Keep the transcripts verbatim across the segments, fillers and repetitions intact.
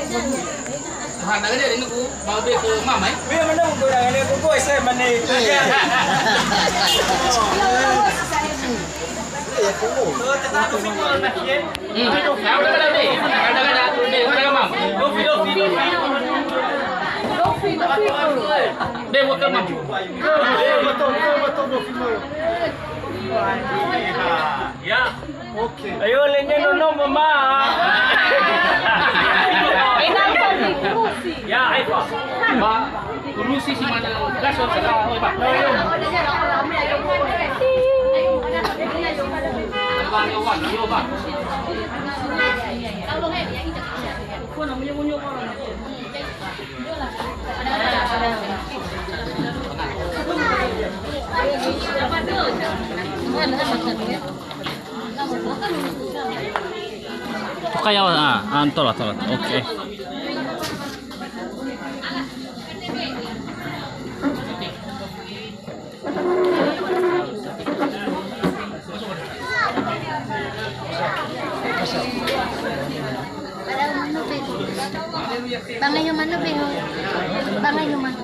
Tuhan, ada dia ini ku mau beli ke mama, eh? Beli mana buku dah, ada buku saya mana? Oh, tetap tu semua nak, ya? Hmm. Ya, udah, udah, deh. Ada, ada, deh, udah, mam. Dofi, dofi, dofi. Deh, buat ke mam. Ya. Oke. Ayo, lenge nono mama. Ya, ayo. Ba, urusi si mana? Gas, gas, gas, gas. Ba, yo, ba, yo, ba. Oke, ya, ah, ah, tola, tola. Oke. Bangai humano beho. Bangai humano.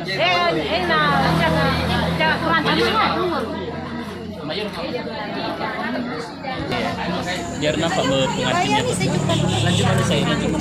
Eh, eh, na, na, na, na, na, na, na. Biar nampak be-, pengantinnya. Lanjut, lanjut, saya lanjut.